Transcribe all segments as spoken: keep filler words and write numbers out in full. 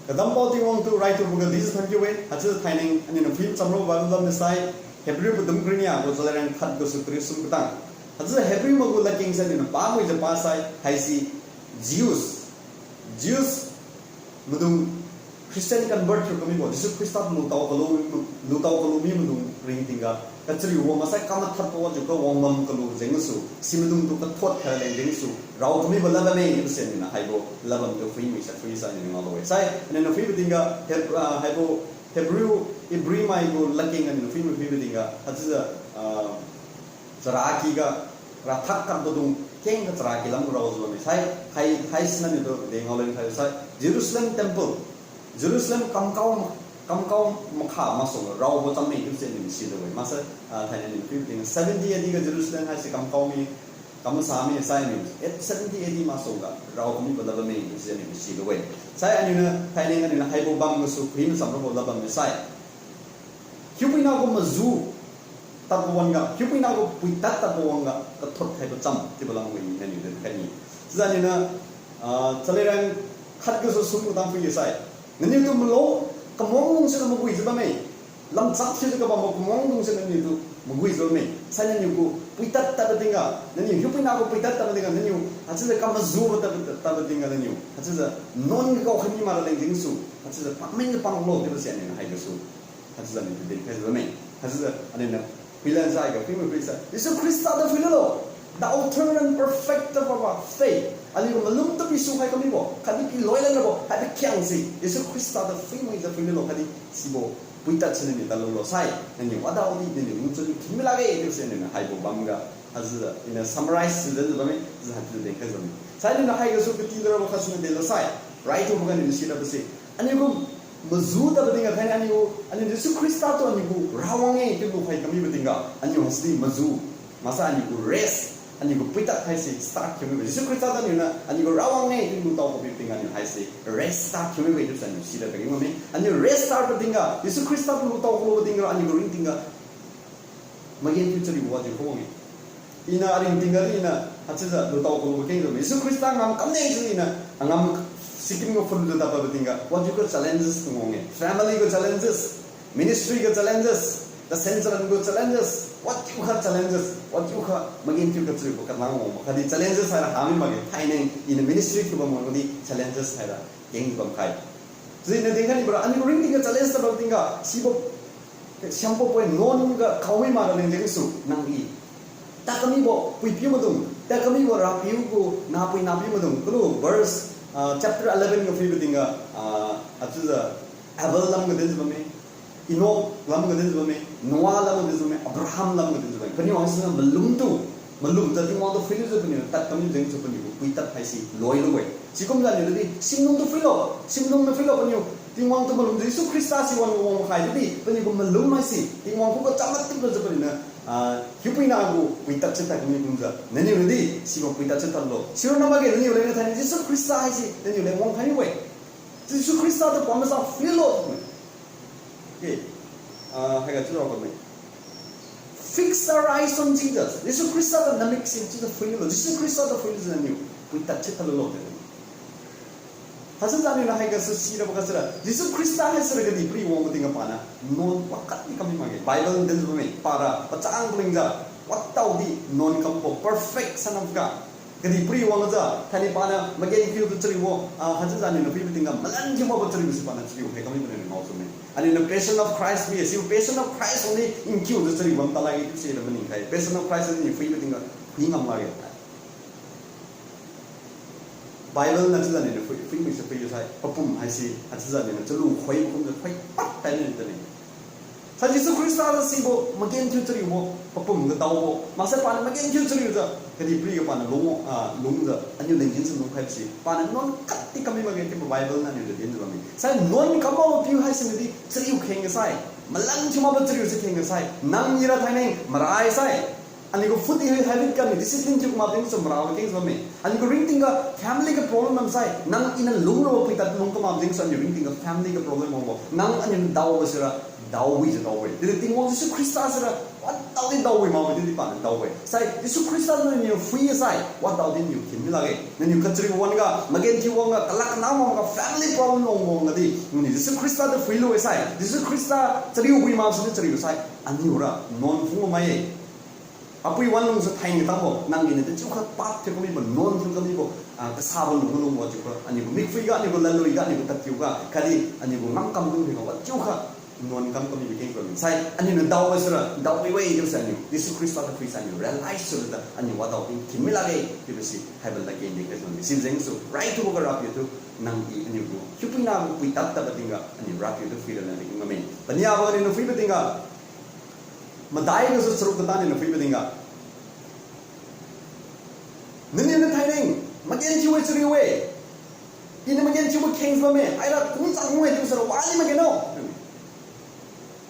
Kadam pao Tingwang tu raithuboga dijiu thank you e. Haichiujiu thainai aniu niu phui chamra Bible lam ni sai, Hebrew padum kariu nia gu chalairang khat gasu kariu sum katang. Haichiujiu Hebrew mai gu ladkeng sai aniu niu pamuijiu pa sai, haisi Jews, Jews maidung Christian convert thiu kamibo, Jesu Khrista lutao kalu, lutao kalu mi maidung ringtingga kachariubo maksai kamathatbo wajiu kawang bam kalu jengsu, si maidung tu kathot khaleng jengsu rao kamibo ladbamme chiubo si aniu niu haibo ladbam tu phuimui sai phui sai aniu niu ngaolu-e. Sai aniu niu phuibo tingga Heb-, ah, haibo Hebrew, Hebrew mai gu ladkeng aniu niu phuimui phuibo tingga haichiujiu, ah, charaky ga, rathak katbo dung kengga charaky lam raojiu bamme. Sai, hai, haisi aniu tu de ngaoleng khai sai, Jerusalem temple, Jerusalem kamkao, kamkao makha masuangga raobo chamme chiubo si aniu silu-e. Maksai, ah, thainai aniu phui tingga seventy A D ga Jerusalem haise kamkao mi, kamasa mi sai aniu, eh, seventy A D masuangga rao kamibo ladbamme chiubo si aniu silu-e. Sai aniu niu thainai aniu niu haibo bam gasu phui machamrabo ladbam ni sai, hiupuina gu maju tadbo wan-ga, hiupuina gu puitad tadbo wan-ga kathot khaibo cham chiubo lam wi naniu din khai ni. Sijaniu niu, ah, chalairang khat gasu sum katang phui sai, naniu tu malo, kamwang lungse na maguijiu bamme. Lamchak thiujiu kabambo kamwang lungse naniu tu maguijiu bamme. Sai naniu gu puitad tadbo tingga, naniu hiupuina gu puitad tadbo tingga, naniu haichiujiu kamajubo tad, tadbo tingga naniu haichiujiu nuan ga kao khaimi maraleng jengsu haichiujiu pakmeng ga panglo chiubo si aniu niu haigasu haichiujiu aniu tu din khaijiu bamme. Haichiujiu aniu niu phuilan sai ga phuimui phui sai, Jesu Khrista tu phuilulo, the author and perfecter of our faith. Aliu gu malum tu pisu khai kamibo khatdi piloi lan rabo haibo khiangse Jesu Khrista tu phuimuijiu phuilulo khatdi sibo puitad si naniu tadlulo sai, naniu wadaodi naniu lungchun khimi lakge chiubo si aniu niu haibo bamga haichiujiu iniu summarize chiujiu bamme, chiujiu haichiujiu din khaijiu bamme. Sai aniu niu haigasu katilu rabo khat siniu delo sai, raithuboga aniu niu sirabose, aliu gu maju tadbo tingga thainai aliu, aliu Jesu Khrista tu aliu gu Rawang-e chiu lukhai kamibo tingga, aliu haisidi maju, maksai aliu gu race, aliu gu puitad haise start thiu mibo. Jesu Khrista tu aliu niu aliu gu Rawang-e chiu lutao kamibo tingga aliu haise race start thiu mibo chiubo si aliu sira pageng bamme. Aliu race start tadbo tingga, Jesu Khrista tu lutao kalubo tingga aliu gu ringtingga magenthiu chariu wajiu kawang-e. Iniu aringtingga di iniu haichiujiu lutao kalubo kengjiu bamme. Jesu Khrista ngam kamne chiu iniu angam sikim ga phunjiu tadpabo tingga wajiu kha challenges tu wang-e. Family ga challenges, ministry ga challenges, tasen chalan gu challenges, wajiu kha challenges, wajiu kha magenthiu kachariubo kalang wangbo khatdi challenges haira hami makge. Thainai iniu ministry thiubam wangdi challenges haira keng bamkhai. Chiudi iniu dinkhai nibora aliu ringtingga challenge tadbo tingga sibo siambo poi nuan ga kaomi maraleng jengsu nang-i tadkamibo puipiu maidung, tadkamibo Rapiu gu nahpui nahpiu maidung kalu verse, ah, chapter eleven ga phuibo tingga, ah, haichiujiu Abel lamga dinjiu bamme, Enoch lamga dinjiu bamme, Noah lamga dinjiu bamme, Abraham lamga dinjiu bamme. Paniu haisiniu malumtu, malumjiu Tingwang tu phuilujiu paniu tadkam jengsu paniu gu puitad haise loilu-e. Sikumjiu aliu tudi simlung tu phuilo, simlung tu phuilo paniu Tingwang tu malumjiu Jesu Khrista si wan wang khai tudi paniu gu malum haise Tingwang khuga cham matiplujiu paniu niu, ah, hiupuina gu puitad si tadkam kumjiu naniu niudi sibo puitad si tadlo. Sironna makge naniu leng thainai Jesu Khrista haise naniu leng wang khai mi-e. Jesu Khrista tu pamasa phuilo. Okay. Ah, haiga chiu rao kami. Fix our eyes on Jesus. Jesu Khrista tu namik sin chiujiu phuilo. Jesu Khrista tu phuilujiu naniu puitad si tadlulo de. Haichiujiu aliu niu haigasu sirabo ga sira Jesu Khrista haisira kadihpiri wangbo tingga paniu nuan wakhatdi kami makge. Bible dinjiu bamme para pachang palingjiu wadaodi nuan kambo perfect Son of God. Kadihpiri wangjiu thainai paniu magenthiu tu chariubo, ah, haichiujiu aliu niu phuibo tingga malan thiu makbo chariubo si paniu chariu khai kami paniu ngao sume. Aliu niu Passion of Christ mi, sibo Passion of Christ wangdi nkiujiu chariu bam talakge chiubo si maning khai. Passion of Christ aliu niu phuibo tingga phui ngam lakge. Bible na chiujiu aliu niu phui, phuimui si phuilu sai papum haise haichiujiu aliu niu chalu khoibo kumjiu khoi pad khai niu tane. Sai Jesu Khrista tu sibo magenthiu chariubo papum ga daobo maksai paniu magenthiu chariujiu kadihpiri ga paniu lung, ah, lungjiu aliu leng dinjiu lungkhaibo si paniu nuan khatdi kami makge chiubo Bible na aliu tu dinjiu bamme. Sai nuan kambo piu haise nidi chariu kheng ga sai, malan thiu makbo chariu si kheng ga sai, nang ira thainai marai sai aliu gu food habit ga aliu discipline thiu kamak tingsu marabo kengjiu bamme. Aliu gu ringtingga family ga problem bamsai nang iniu lungrabo puitad lung kamak tingsu aliu ringtingga family ga problem bambo nang aliu daobo sira daowijiu daobo-e. Chiudi Tingwang Jesu Khrista sira Wadaodi daowi makbo di di paniu daowe. Sai, Jesu Khrista naniu phui sai, wadaodi niu thin mi lakge. Naniu kachariu wan-ga, magenthiu wan-ga, kalak kanam wan-ga, family problem long wan-ga di. Naniu Jesu Khrista tu phui lu sai. Jesu Khrista chariu wi mak sini chariu sai. Aniu ra, nuan phung mai-e. Apui wan lung sa thaini tabo, nang iniu de chiu khat pap thiu kami bo, nuan phung kami bo, ah, kasabo lung lung wa chiu kha. Aniu gu mikphui ga, aniu gu lalui ga, aniu gu tatiu ga, kadi, aniu gu ngam kam dung thiu ga, wa chiu kha. Nuan kam kami bi keng kami. Sai, aniu na dao ba sira, dao wei wei, chiu sa aniu. Jesu Khrista tu phui sa aniu, realize sura ta, aniu wadaodi thin mi lakge, chiu ba si, haibo ladkeng di kha kami. Si jeng su, right to ga Rapiu tu, nang i aniu gu. Hiupuina gu pui tat tat ba tingga, aniu Rapiu tu phui ra na di keng kami. Pania ba aniu na phui ba tingga. Madai ga su charuk kata aniu na phui ba tingga. Naniu na thaineng, magenthiu wei chariu wei. Iniu magenthiu wei kheng bamme, aira kung chang wei chiu sara wali mageno.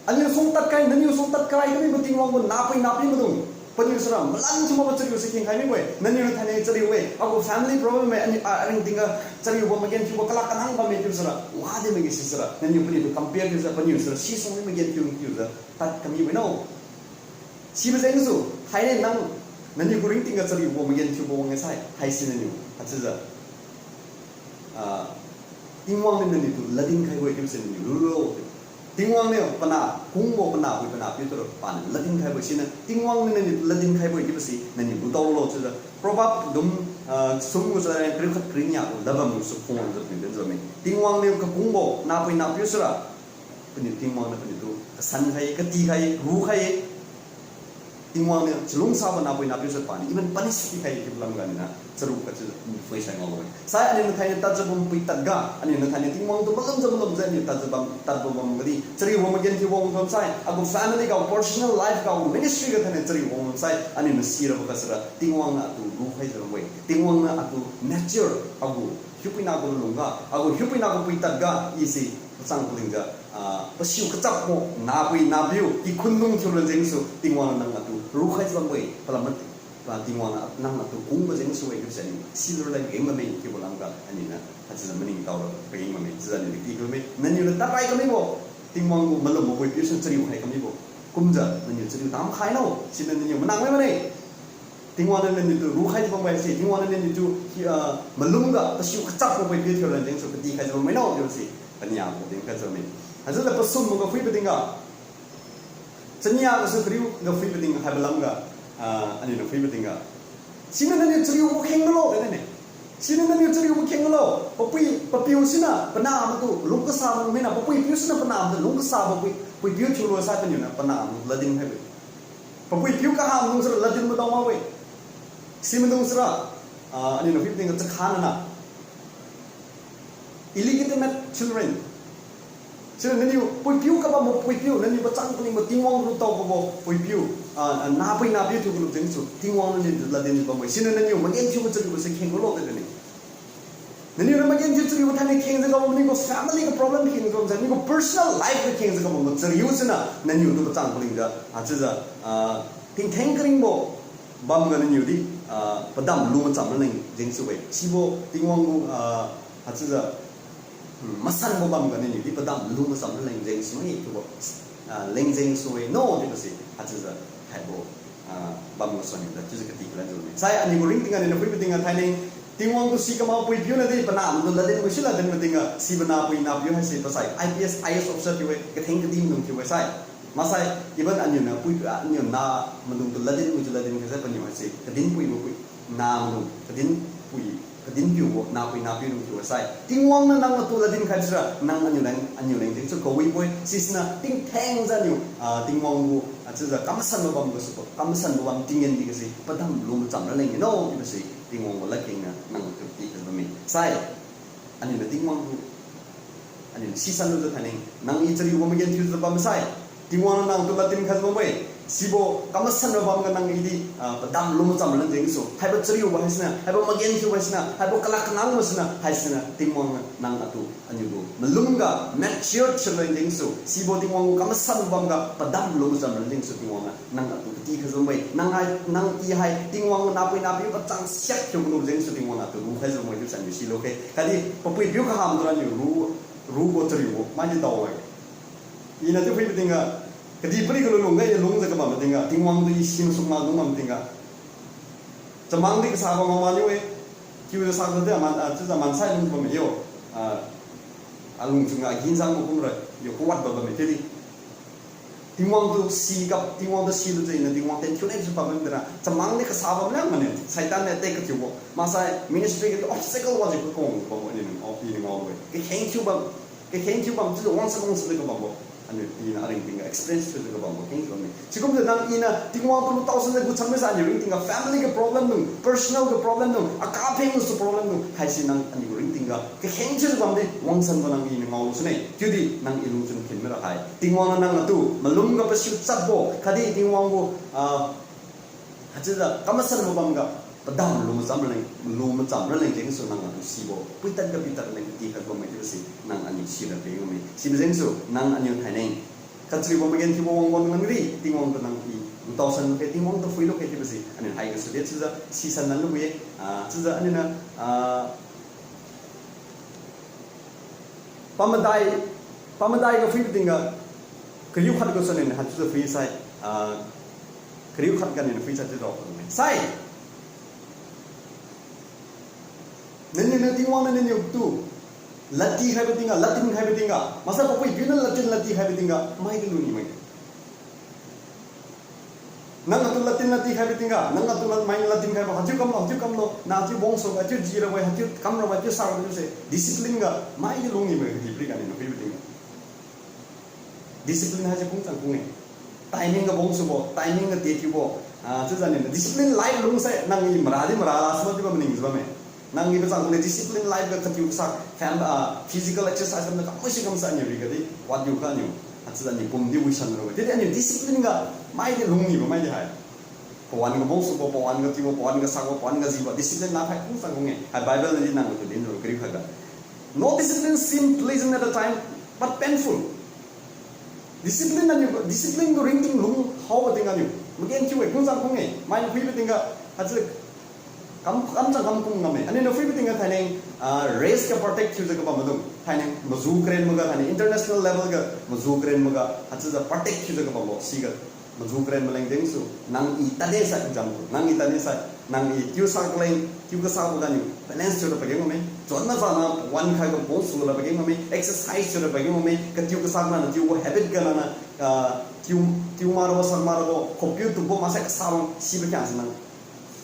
Aniu sung tad kai, naniu sung tad kai, kami gu Tingwang gu napui napiu maidung. Paniu sara, malan thiu makbo chariu si kheng khai mi wei. Naniu na thaineng chariu wei. Agu family problem wei, aniu, ah, aring tingga chariu bo magenthiu bo kalak kanang bamme chiu sara. Wadi magi si sara. Naniu paniu tu compare chiu sara, paniu sara, si sung ni magenthiu thiu sara. Tad kami wei no. Sibo jeng su, thaineng nang, naniu gu ringting ga chariu bo magenthiu bo wang sai, haisi naniu, haichiujiu. Ah, Tingwang niu naniu tu ladin khai bo-e chiubo si naniu lulu. Tingwang niu pana, kungbo pana, pui pana, piu tu pana, ladin khai bo-e siniu, Tingwang niu naniu tu ladin khai bo-e chiubo si, naniu lu tao lo chiujiu. Proverb dum, ah, sum gu sa, kariu khat kariu nia, ladbam su phung wang jiu pui din jiu me. Tingwang niu kakungbo, napui napiu sira. Paniu Tingwang niu paniu tu kasan khai, kati khai, ru khai. Tingwang niu chalungsabo napui napiu sira paniu, even punish pi khai chiubo lam ga aniu na, charuk ga chiu, phui sai ngao lo-e. Sai aniu na thaineng tadjiu bam pui tadga, aniu na thaineng Tingwang tu malum jiu malum jiu aniu tadjiu bam, tadbo bam gadi, chariu bo magenthiu bo bam sai, agu family ga, personal life ga, ministry ga thaineng chariu bo bam sai, aniu na sira bo ga sira, Tingwang niu atu ru khai jiu bam-e. Tingwang niu atu mature, agu, hiupuina gu lungga, agu hiupuina gu pui tadga, i si, pachang paling jiu, ah, pasiu kachap mo, napui napiu, kikhun lung thiu lan jeng su, Tingwang niu nang atu, ru khai jiu bam-e, palam mat, pa Tingwang niu nang atu, kungbo jeng su-e, chiubo si aniu, si lu lai geng bamme, chiubo lam ga, aniu na, haichiujiu maning tao ra, pageng bamme, chiujiu aniu di ki bamme, naniu na tarai kami bo, Tingwang gu malum bo pui piu siniu chariu khai kami bo, kumjiu, naniu chariu tam khai no, siniu naniu manang mai mane. Tingwang niu naniu tu ru khai jiu bam-e si, Tingwang niu naniu tu, hi, ah, malum ga, pasiu kachap bo pui piu thiu lan jeng su, kati khai jiu bam-e no, chiubo si, pania bo din khai jiu me. Haichiujiu pasum ga phui ba tingga. Chania ga su kariu ga phui ba tingga, haibo lam ga, ah, aniu na phui ba tingga. Siniu naniu chariu bo kheng lo, de ne. Siniu naniu chariu bo kheng lo. Papui, papiu siniu, pana matu, lung kasa bo mina, papui piu siniu, pana matu, lung kasa bo pui, pui piu thiu lo sai paniu na, pana matu, ladin khai bo. Papui piu kaham dung sira ladin madao mak we. Simaidung sira, ah, aniu na phui ting chakhan na. Illegitimate children. Sira naniu puipiu kabambo puipiu, naniu pachang palingbo Tingwang gu tao kabo puipiu, ah, ah, napui napiu thiu kalu jeng su, Tingwang niu naniu ladin bam we. Siniu naniu magenthiu chariu se kheng lo de ni. Naniu na magenthiu chariu thainai khengjiu kabam, naniu gu family ga problem khengjiu kabam, naniu gu personal life ga khengjiu kabam, chariu siniu naniu tu pachang palingjiu, ah, chiujiu, ah, tingtheng karingbo bam ga naniu di, ah, padam lu macham raleng jeng su we. Sibo Tingwang gu, ah, ah, chiujiu, hmm, masanbo bam ga naniu di padam lu macham raleng jeng su we, chiubo, ah, leng jeng su we, no, chiubo si, ah, chiujiu, haibo, ah, bam ga suan da, chiujiu kati kalan jiu we. Sai, aniu gu ringting aniu na phuibo tingga thainai, Tingwang tu si kamao puipiu na di, panah maidung ladin wi si ladin maidung tingga, sibo napui napiu haise pasai, I P S, I A S officer thiu we, katheng kadi maidung thiu we sai. Maksai, even aniu na puipiu, aniu na maidung tu ladin wi tu ladin khaisai paniu haise, kadin puibo pui, na maidung, kadin pui, kadin piubo, napui napiu dung thiu we sai. Tingwang niu nang natu ladin khai sira, nang aniu leng, aniu leng jeng su kawibo-e, sisiniu tingtheng jiu aniu, ah, Tingwang gu, ah, chiujiu kamasanbo bam ga su, kamasanbo bam tinggen di ga si, padam lu macham raleng no, chiubo si, Tingwang gu ladkeng niu nang tu ti kha bamme. Sai, aniu na Tingwang gu, aniu sisan lu jiu thainai, nang i chariubo magenthiu jiu bam sai. Tingwang niu nang tu ladin khai bam we. Sibo kamasanbo bam ga nang i di, ah, padam lu macham raleng jeng su. Haibo chariubo haisiniu, haibo magenthiubo haisiniu, haibo kalak kanangbo siniu, haisiniu, Tingwang niu nang atu aniu gu malum ga mature thiu raleng jeng su. Sibo Tingwang gu kamasanbo bam ga padam lu macham raleng jeng su Tingwang niu nang atu kati kha bam we. Nang hai, nang i hai, Tingwang gu napui napiu pachang siak thiu kalu jeng su Tingwang niu atu lu khai bam we chiubo san yu si lo khe. Khatdi, papui piu kaham tu ra niu ru, rubo chariubo, mai di tao we. I na chiu phuibo tingga, Kadihpiri ga lulung ga, i lungjiu kabam tingga, Tingwang tu i si masuk ma lung bam tingga. Chamang di kasabo ngao maniu-e. Kiu sa kade aman, ah, chiujiu mansai lung bam yo. Ah, alung chunga ginjang makum ra, yo kawat bam bam chiudi. Tingwang tu si kap, Tingwang tu si lu jina, Tingwang ten kiu ne chiu bam bam dina. Chamang di kasabo mane, Satan ne attack kathiubo. Maksai ministry ga obstacle wajiu kakung bam bo ni, oh, i ngao-e. Kakheng thiu bam, kakheng thiu bam, chiujiu wangsan wangsan di kabambo. Aniu iniu aringting ga experience thiujiu kabambo kheng thiu bamme. Sikumjiu nang iniu Tingwang tu lutao sanjiu gu chammi sa aniu ringting ga family ga problem dung, personal ga problem dung, akapeng su problem dung, haisi nang aniu ringting ga kakheng thiujiu bamdi wangsanbo nang iniu ngaolu sune. Chiudi nang i lungchun khin mira hai. Tingwang nang atu malum ga pasiu chapbo, khatdi Tingwang gu, ah, haichiujiu kamasan mabam ga, padam lu macham raleng, lu macham raleng jengsu nang atu sibo. Puitad ga pitat raleng ti khat bamme chiubo si nang aniu sira peng bamme. Sibo jengsu nang aniu thaineng. Kacharibo magenthiubo wang wang nang ri, Tingwang tu nang i, two thousand ke Tingwang tu phuilo ke chiubo si. Aniu hai gasu de chiujiu, sisan nang lubo ye. Ah, chiujiu aniu na, ah, Pamadai, pamadai ga phui tingga, kariu khat ga sa nin haichiujiu phui sai, ah, kariu khat ga nin phui sai chiujiu rao sai. Nini na Tingwang na nini tu, lati khaibo tingga, latin khaibo tingga, maksai papui piu na latin lati khaibo tingga, mai di luni mai. Nang atu latin lati khaibo tingga, nang atu lat mai latin khaibo, haichiu kamlo, haichiu kamlo, nang haichiu bongso, haichiu ji rabo, haichiu kam rabo, haichiu sa rabo se, discipline ga, mai di lungni mai di pri ga ni, na pri tingga. Discipline haise kung chang kung e. Timing ga bongsubo, timing ga tethiubo, ah, chiujiu ni, discipline life lung sai, nang i mara di mara la, suma di ba maning jiu bamme. Nang i pachang kule discipline life ga katiu kasak, fam-, ah, physical exercise kam na kamui si kam sa niu ri ga di, what you can you. Haichiujiu ni pum di wisan ro. Chiudi aniu discipline ga mai di lungni ba mai di hai. Pawan ga bongsubo, pawan ga tiubo, pawan ga sakbo, pawan ga jibo, discipline la hai kung sang kung e. Hai Bible na di nang tu din ro kari khat ga. No discipline seem pleasant at the time, but painful. Discipline aniu, discipline gu ringting lung haobo tingga niu. Magenthiu e, kung sang kung e. Mai phuibo tingga, haichiu Kam, kam chang kam kum ngam e. Aniu na phuibo tingga thaineng, ah, race ga protect thiujiu kabam maidung. Thaineng maju karen maga, thaineng international level ga maju karen maga, haichiujiu protect thiujiu kabambo, siga maju karen maleng dengsu, nang i tane sai example, nang i tane sai, nang i tiu sak leng, tiu kasak maga niu, balance thiujiu pageng ngam e. Chonna sa na, wan khai ga bong su la pageng ngam e, exercise thiujiu pageng ngam e, katiu kasak na, na tiu gu habit ga na na, ah, tiu, tiu ma rabo, sak ma rabo, khopiu tubo, maksai kasa bang, sibo kyang sa nang.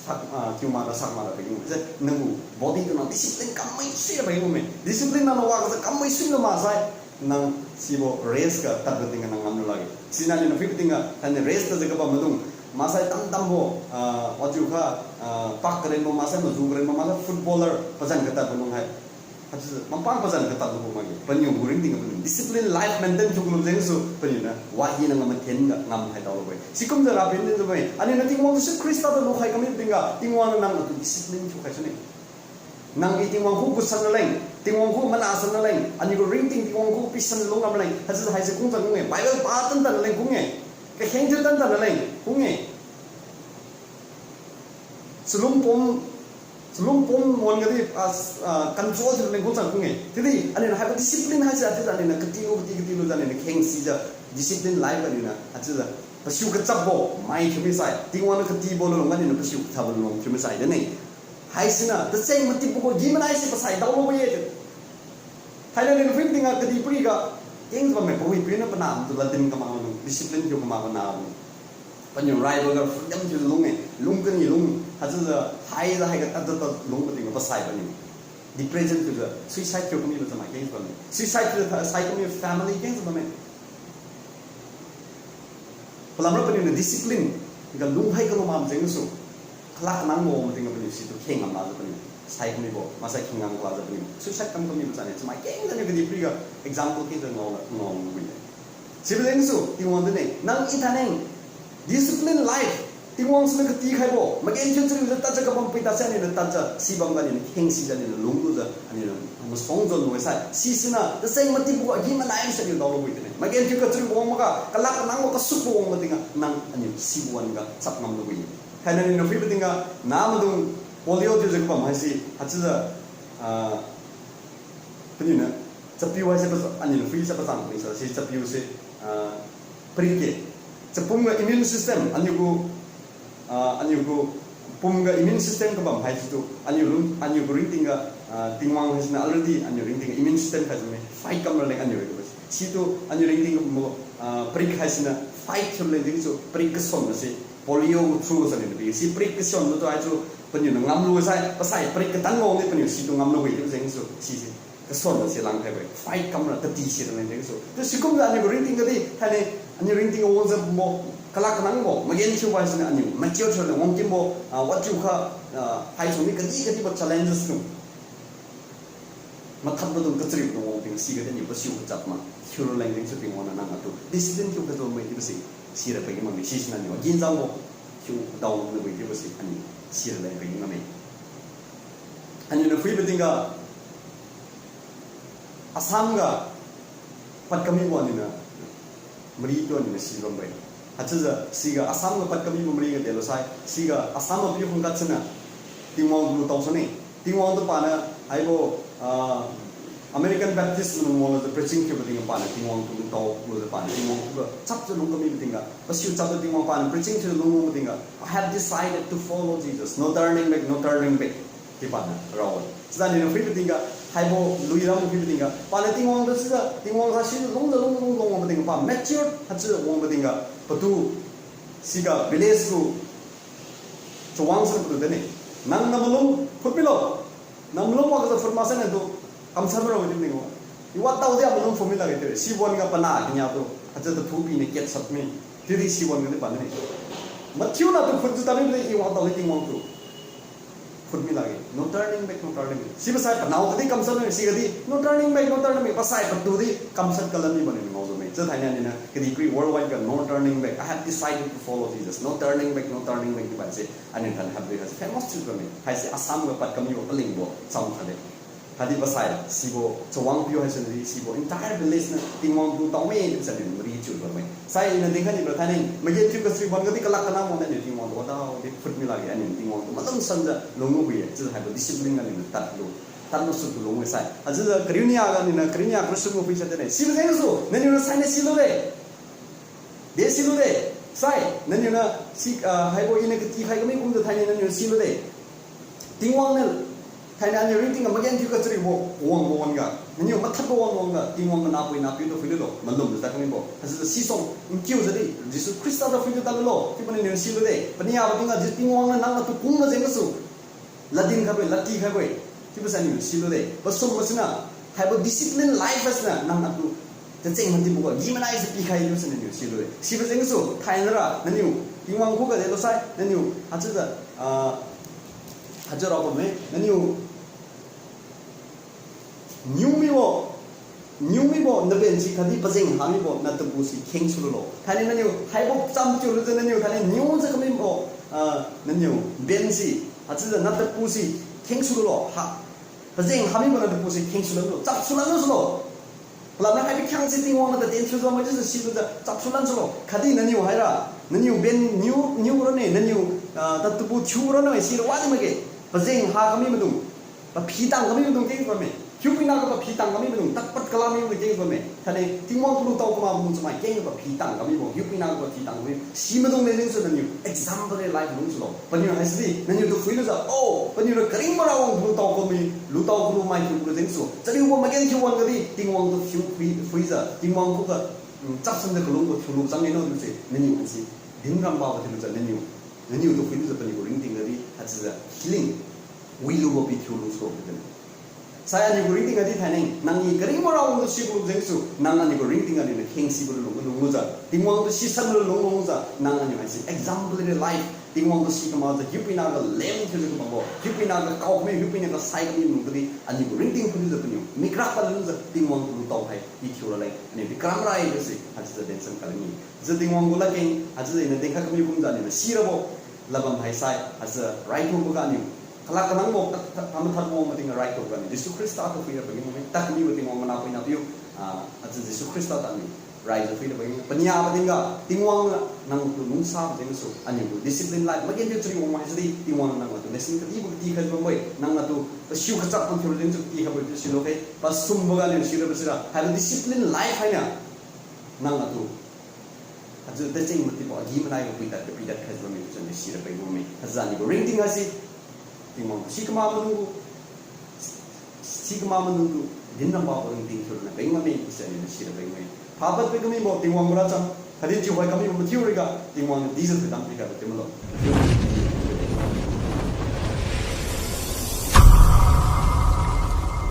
Sak, ah, kiu mara sak mara pageng. Nang gu body tu nang discipline kamai sui ra pageng me. Discipline nang wak sa kamai sui ra maksai. Nang sibo race ga tad ga tingga nang ngam lagi. Sina ni nang phui tingga, thainai race tad ga bam maidung. Maksai tam tambo, ah, waju kha, ah, pak karen bo maksai, maju karen bo maksai, footballer, pazan ga tad bo nung hai. Haichiujiu, mapang pazan ga tad lubo makge. Paniu gu ringting ga paniu discipline life maintain thiu kulu jengsu, paniu na, wahi na ngam mathen ga ngam hai dao lubo-e. Sikumjiu ra pin din jiu-e. Aniu na Tingwang Jesu Khrista tu lukhai kami tingga, Tingwang na nang atu discipline thiu khai sune. Nang i Tingwang khu gusan na leng, Tingwang khu mana san na leng, aniu gu ringting Tingwang khu pisan lung ngam leng, haichiujiu haise kung tan kung-e. Bible pa tan tan leng kung-e. Kakheng thiu tan tan leng kung-e. Chalung pum, chalung pum mon gadi, ah, s-, ah, control thiu leng kung chang kung-e. Chiudi, aniu na haibo discipline haise, chiujiu aniu na katilu, kati, katilu, jiu aniu na kheng sijiu, discipline life aniu na, haichiujiu, pasiu kachapbo, mai thiu misai, Tingwang na katibo lulung aniu na pasiu kachapbo lulung thiu misai, dene. Haisina, tacheng matibo gu gi manai se pasai dao lubo-e. Thainai ni phui tingga kadihpiri ga, keng bamme pui pui na panam tu latin kamang dung, discipline thiu kamang panam dung. Paniu rival ga freedom thiu lung-e, lung kani lung, haichiujiu hai la hai ga tad tad lung pati ga pasai paniu. Depression thiujiu, suicide thiu kami ba chamai keng bamme. Suicide thiujiu tha-, sai kami family keng bamme. Palamra paniu na discipline ga lunghai kalu mam jengsu. Kalak nang mo mating ga paniu situ kheng ngam lajiu paniu. Sai kamibo, maksai kheng ngam lajiu paniu. Suicide kam kami bachane, chamai keng taniu kadihpiri ga example keng taniu ngao, ngao ngui ne. Sibo jengsu, Tingwang dine, nang i thaineng. Discipline life, Tingwang suna kati khaibo, magenthiu chariujiu tadjiu kabam pui tase aniu na tadjiu, sibam ga aniu na kheng sijiu aniu na lunglujiu, aniu na masong jon lung sai. Sisina, tacheng matibo agi manai se aniu dao lubo-e tine. Magenthiu kachariubo wang maga, kalak nang bo kasukbo wang mating ga, nang aniu sibo wan ga chap ngam lubo-e. Thainai ni na phui pating ga, na maidung polio thiujiu kabam haise, haichiujiu, ah, paniu na, chapiu haise pa, aniu na phui sa pachang pui sa, si chapiu se, ah, Parik-e. Chapum ga immune system, aniu gu, ah, aniu gu pum ga immune system kabam haisitu, aniu lung, aniu gu ringting ga, ah, Tingwang haisiniu already aniu ringting ga immune system khai jame, fight kam raleng aniu ringting. Situ aniu ringting ga mo, ah, parik haisiniu fight thiu leng jengsu, parik kason na si, polio gu through sa ni bi. Si parik kason tu haisu, paniu na ngamlu sai, pasai parik katan ngao ni paniu situ ngamlu wi jengsu, si si. Kason na si lang khai bai. Fight kam ra tati si raleng jengsu. Tu sikum ga aniu gu ringting ga di, thaini aniu ringting ga wang jam bo, kalak kanang bo, magenthiu bai sini aniu mature thiu leng wang kim bo, ah, wat thiu kha, ah, hai song ni kadi kadi bo challenges tu. Mathap bo dung kachari dung wang ting si ga di aniu pasiu kachap ma. Thiu leng jengsu Tingwang na nang atu discipline thiu katu mai di basi. Si ra pagi ma mi si sini aniu ginjang bo. Thiu dao na wi di basi aniu si ra leng pagi ma mi. Aniu na phui ba ting ga Assam ga pad kami bo aniu na mari tu aniu na si bam bai. Haichiujiu siga Assam ga pad kami bo mari ga delo sai, siga Assam ga piu khangkat sina Tingwang lu tao sane. Tingwang tu pana haibo, ah, American Baptist manung wanglo the preaching thiu ba ting ga pana Tingwang tu lu tao lu the pana Tingwang tu ga chap tu lung kami ba ting ga, pasiu chap tu Tingwang pana preaching thiu lung lung ba ting ga, "I have decided to follow Jesus. No turning back, no turning back." Di pana rao. Sida ni phui ba ting ga, haibo lui ram phui ba ting ga, pana Tingwang tu sida, Tingwang sa si lung da lung lung lung ba ting ga, pa mature haichiu wang ba ting ga, patu siga village tu chawang sa patu dene. Nang na malum phut milo. Nang malum wa ka phut ma sa na tu kamsan rao di ning wa. I wa tao di malum phut mi lagi te. Si wan ga pana kinia tu. Haichiu tu thupi ni ket sat mi. Tidi si wan ga ni pana ni. Mathiu na tu phut tu tami ni i wa tao di Tingwang tu. Phut mi lagi. No turning back, no turning back. Si pasai panao kadi kamsat ni, si kadi, no turning back, no turning back. Pasai patu di kamsat kalam ni bani ngao zo me. Zat hai ni na, kadi kri worldwide ga, no turning back. I have decided to follow Jesus. No turning back, no turning back. Di ban si, ani than hab di has famous tu me. Hai si Assam ga pad kami wa paling bo, sam khale. Kadi pasai, sibo, chawang piu hai sini, sibo, entire village na, Tingwang tu tao me, di sa ni, mari chiu ba me. Sai na ding kani ba thaning, magen thiu kasui ban kadi kalak kana mo na ni Tingwang tu tao, di phut mi lagi ani Tingwang tu malum sanjiu lung wi, chiu haibo discipline kani na tat lu, tat lu su tu lung wi sai. Ajiu kariu nia kani na kariu nia kariu su mo pi sa de ne. Si ba jeng su, nani na sai na si lu de. De si lu de. Sai, nani na si, ah, haibo i na kati khai kami kum tu thaini nani na si lu de. Tingwang na, thaini aniu ringting ga magen thiu kachari bo, wang bo wan ga. Naniu mathap bo wan wang ga, Tingwang ga napui napiu tu phui lu lo, malum ta kami bo. Haisu si song, nkiu jadi, Jesu Khrista tu phui lu ta lu lo, ti pani niu si lu de. Pania ba ting ga, Jesu Tingwang na nang atu kung ma jeng su. Ladin khai bo, lati khai bo. Ti pa sa niu si lu de. Pasum ma sina, haibo discipline life sina, nang atu, tacheng mati bo ga, gi manai si pi khai lu sina niu si lu de. Si pa jeng su, thaini ra, naniu, Tingwang khuga de lo sai, naniu, haichiu da, ah, Haichiu rao bamme, naniu niu mibo, niu mibo, naben si khatdi pajeng ha mibo, natapu si kheng sululo. Thaini naniu, haibo cham chiu lujiu naniu, thaini niu jiu kamibo, ah, naniu ben si, haichiujiu natapu si kheng sululo, ha, pajeng ha mibo natapu si kheng sululo, chap sulan lulo. Palamra hai pikhiang si Tingwang na taten thiujiu mai chiujiu silujiu chap sulan sulo. Khatdi naniu haira, naniu ben niu, niu rone, naniu, ah, tatupu thiu rone, sira wadi makge. Pajeng ha kami maidung, paphi tang kami maidung keng bamme. Hiupuina ga paphi tang kami maidung, takpat kala mi maidung keng bamme. Thaini Tingwang tu lutao kuma maidung chamai keng paphi tang kamibo, hiupuina ga paphi tang kami. Si maidung le jeng su naniu, example le life lung sulo. Paniu haisidi, naniu tu phui lujiu, oh, paniu ra karing mara wang lutao kami, lutao kalu mai thiu kalu jeng su. Chariubo magen thiu wan kadi, Tingwang tu thiu phui, phuijiu, Tingwang khuga, mm, chap sanjiu kalungbo thiulu chang ino tu se, naniu haisi. Din ramba thiulujiu naniu, naniu tu phui lujiu paniu ringting kadi, haichiujiu healing. Wilubo pi thiulu so kadi. Sai aniu ringting kadi thainai, nang i karing mara wang tu sibo jeng su, nang aniu ringting kadi na kheng sibo lung lung lujiu, Tingwang tu sisan lung lung lujiu, nang aniu haisi exemplary life, Tingwang tu si kamajiu, hiupuina ga lem thiujiu kabambo, hiupuina ga kao kami, hiupuina ga sai kami lung kadi, aniu ringting phui lujiu paniu, mikrak pa lujiu, Tingwang tu lutao hai, i thiu raleng, aniu di karam rai jiu si, haichiujiu tension kalani. Chiujiu Tingwang gu ladkeng, haichiujiu ina dengkha kami kumjiu aniu na sirabo, ladbam haisai, haichiujiu raithubo ga aniu. Kala kanangbo, ta, ta, tamathabo mating raithubo ga aniu. Jesu Khrista tu phuira pagi mane, takmibo Tingwang mana phuina piu, ah, haichiujiu Jesu Khrista tu aniu. Raijiu phuira pagi, pania mating ga, Tingwang na, nang tu lungsabo jeng su, aniu gu discipline life, magen thiu chari wang mai sidi, Tingwang na nang tu, lesson katibo kati khai bambo-e, nang tu, pasiu kachap pang thiu jeng su kati khai bo tu silo khe, pasumbo ga aniu sirabo sira, haibo discipline life haina, nang tu. Haichiu tacheng matibo agi-manaibo puitad kapitat khaijiu bamme chiujiu aliu sira peng bamme. Haijiu aliu gu ringting haise, Tingwang si kama manunggu, si kama manunggu, din rambabo ringting thiurana peng bamme, chiujiu aliu sira peng bamme. Phabad pi kamibo Tingwang gu racham, khatdi chiuhoi kamibo mathiu riga, Tingwang niu dijiu thoidam pikhaibo thiu malo.